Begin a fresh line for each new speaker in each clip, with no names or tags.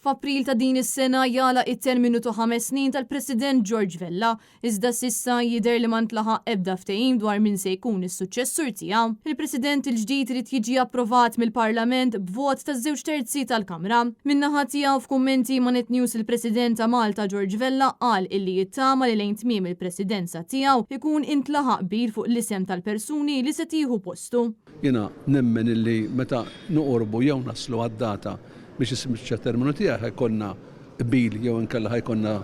F'April ta' din is-sena jagħlaq it-terminu ta' ħames snin tal-President George Vella, iżda s'issa jidher li ma ntlaħaq ebda ftehim dwar min se jkun is-suċċessur tiegħu. Il-President il-ġdid irid jiġi approvat mill-Parlament b'vot ta' żewġ terzi tal-Kamra. Min-naħa tiegħu f'kummenti ma' Net News il-President ta' Malta George Vella qal illi jittama li lejn tmiem il-Presidenza tiegħu ikun intlaħaq qbil fuq l-isem tal-persuni li se tieħu postu.
Jiena nemmen illi meta noqorbu jew naslu għad-data biex jispiċċa t-terminu tiegħi ħa jkollna qbil jew inkella ħa jkollna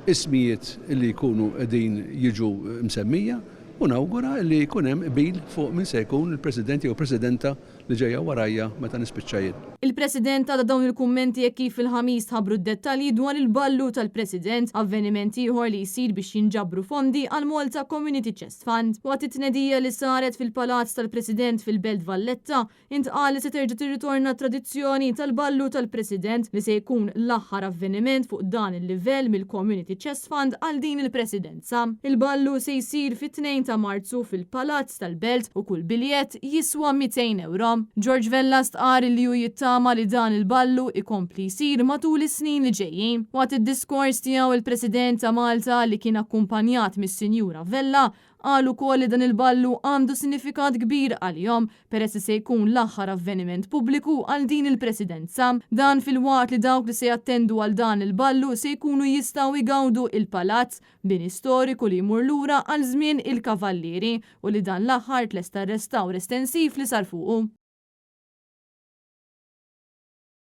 ismijiet li jkunu qegħdin jiġu msemmija u nawgura li jkun hemm qbil fuq min se jkun il-President jew Presidenta li ġejja warajja meta nispiċċa jien.
Il-President ta dawn il-kummenti hekk kif il-Ħamis tħabbru d-dettalji dwar il-Ballu tal-President, avveniment ieħor li jsir biex jinġabru fondi għall-Malta Community Chest Fund. Waqt it-tnedija li saret fil-Palazz tal-President fil-Belt Valletta, Intqal li se terġa' tirritorna t-tradizzjoni tal-Ballu tal-President li se jkun l-aħħar avveniment fuq dan il-livell mill-Community Chest Fund għal din il-Presidenza. Il-ballu se jsir fit-2 ta' Marzu fil-Palazz tal-Belt u kull biljett jiswa 200 ewro. George Vella stqarr li hu jittama li dan il-ballu ikompli jsir matul is-snin li ġejjin. Waqt id-diskors tiegħu il-President ta' Malta li kien akkumpanjat mis-Sinjura Vella Qal ukoll li dan il-ballu għandu sinifikat kbir għalihom peress li se jkun l-aħħar avveniment pubbliku għal din il-Presidenza. Dan filwaqt li dawk li se jattendu għal dan il-ballu se jkunu jistgħu jgawdu il-palazz, bini storiku li jmur lura għal żmien il-Kavallieri u li dan l-aħħar tlesta r-restawr estensiv li sar fuqu.